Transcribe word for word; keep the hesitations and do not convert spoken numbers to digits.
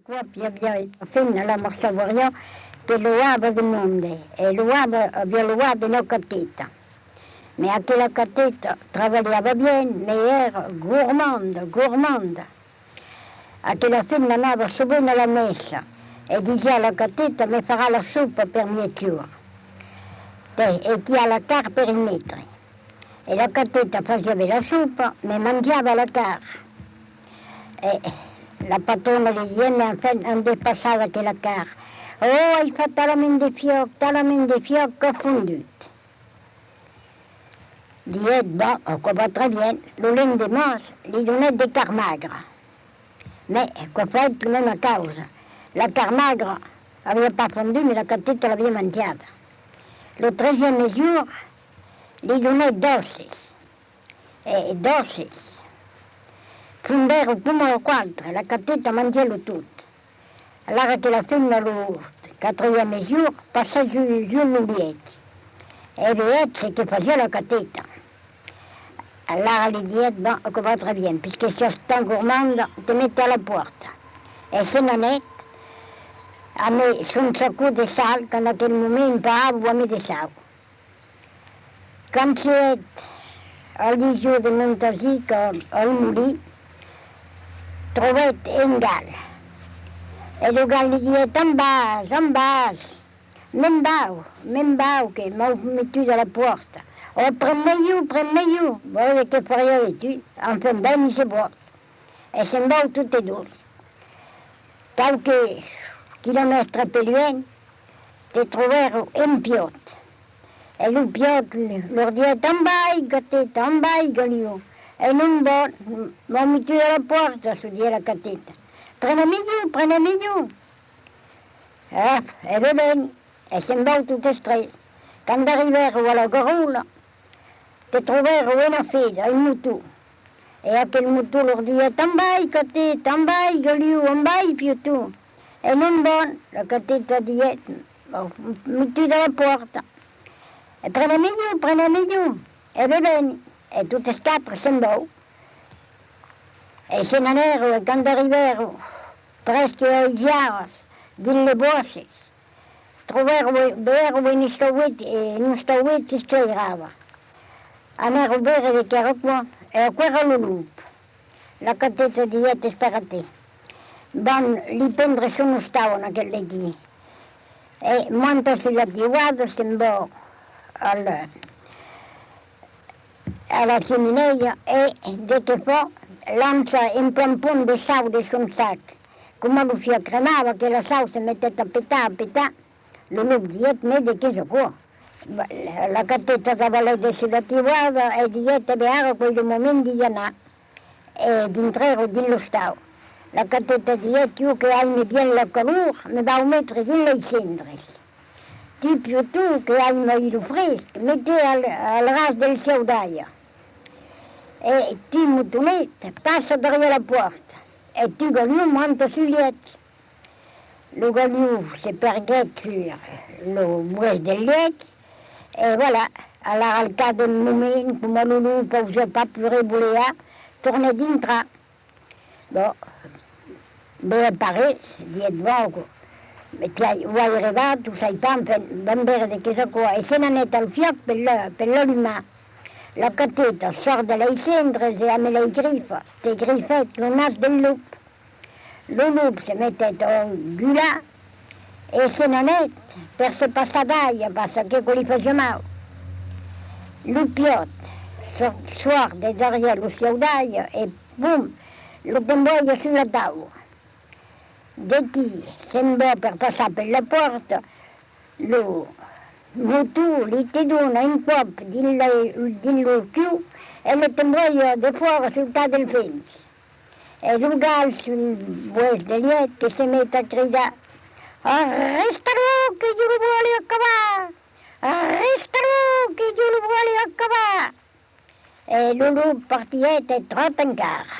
Còp i aviá una femna, la Marcha Guariá, que lhevava de monde, e lhevava, aviá lhevat una cateta. Mès aquela cateta trabalhava bien, mès èra gormanda, gormanda. Aquela femna anava sovent a la messa e disiá a la cateta: «Me farà la sopa per miègjorn, e qu'i a la carn per i metre.» E la cateta fasiá ben la sopa, mès mangiava la carn. E la patrona li diguèt: «Mès enfin, ont es passada aquela carn?» «Ò, ai fach talament de fiòc, talament de fiòc qu'a fondut.» Diguèt: «Bon, aquò va très bien.» Lo lendeman li donèt de carn magra. Mès aquò fèt la mèma causa. La carn magra aviá pas fondut, mès la cateta l'aviá manjada. Lo tresième jorn, li donèt d'òsses. E d'òsses fondèron coma aquò altre, la cateta mangièt lo tot. Alara aquela femna, lo quatrième jorn, passèt sus, sus lo lièch e vegèt ce que fasiá la cateta. Alara li diguèt: «Bon, aquò va très bien, puisque siás tan gormanda, te mete a la pòrta.» E se n'anèt amé son sacon de sal, qu'en aquel moment pagavan amé de sal. Quand sièt al dijòu de Montazic, al, al molin, trobèt un gal. E lo gal li diguèt: «Ont vas, ont vas?» «Me'n vau, me'n vau, que m'an metut a la pòrta.» «Ò, pren-me-lo, pren-me-lo, vòle de qué fariá de tu, enfin, veni se vòls.» E se'n van totes dos. Qualques quilomèstres pus luènh, te trobèron un piòt. E lo piòt lor diguèt: «Ont vai, cateta, ont vai, galiu?» «E non vòl, m'an metut a la pòrta», çò diguèt la cateta. «Prene-me-lo, prene-me-lo.» «Ò, e ben veni.» E se'n van totes tres. Quand arribèron a la garola, te trobèron una feda, un moton. E aquel moton lor diguèt: «Ont vai, cateta, ont vai, galiu, ont vai, piòt?» «E non vòl», la cateta diguèt, «m'an metut a la pòrta.» «E prene-me-lo, prene-me-lo.» «E ben veni.» E totes quatre se'n van. E se n'anèron, e quand arribèron presque a Igiaras, dins les bòsques, trobèron, vegèron un estauet, e un estauet esclairava. Anèron veire de qu'èra aquò, e aquò èra lo lop. La cateta diguèt: «Espèra-te, vam li prendre son ostau en aquel d'aquí.» E monta sus la tiuada, se'n va al, a la chiminèia e, de que fa, lança un plan pont de sau de son sac. Coma lo fiòc cremava, que la sau se metèt a petar, a petar, lo lop diguèt: «Mès de qu'es aquò?» La cateta davalèt de sus la tiuada e diguèt: «E ben ara, qu'es lo moment d'i anar.» E dintrèron dins l'ostau. La cateta diguèt: «Jo que aime bien la calor, me vau metre dins las cendres. Tu, piòt, que aimas lo fresc, mete-te al, al ras del ceudaire. E tu, motonet, passa darrièr la pòrta. E tu, galiu, monta sul lièch.» Lo galiu se perguèt sus lo boès del lièch, e voilà, alara al cap d'un moment, coma lo lop pausiá pas pus revolejar, tornèt dintrar. Bon, vegèt pas res, diguèt: «Bon, que, que ai, o ai rebat, o sai pas, enfin, vam veire de qu'es aquò.» E se n'anèt al fiòc per la, per l'alumar. La cateta sòrt de las cendres e amé las grifas te grifèt lo nas del lop. Lo lop se metèt a gular e se n'anèt per se passar d'aiga, parce que aquò li fasiá mau. Lo piòt sòrt, sòrt de darrièr lo ceudaire e, pum, lo tembòia sus la taula. D'aquí se'n va per passar per la pòrta, lo moton li te dona un còp dins la, dins lo cul e lo tembòia defòra sul cap del fens. E lo gal sul boès de lièch que se met a cridar: «Arresta-lo, que jo lo vòle acabar! Arresta-lo, que jo lo vòle acabar!» E lo lop partiguèt e tròp encara.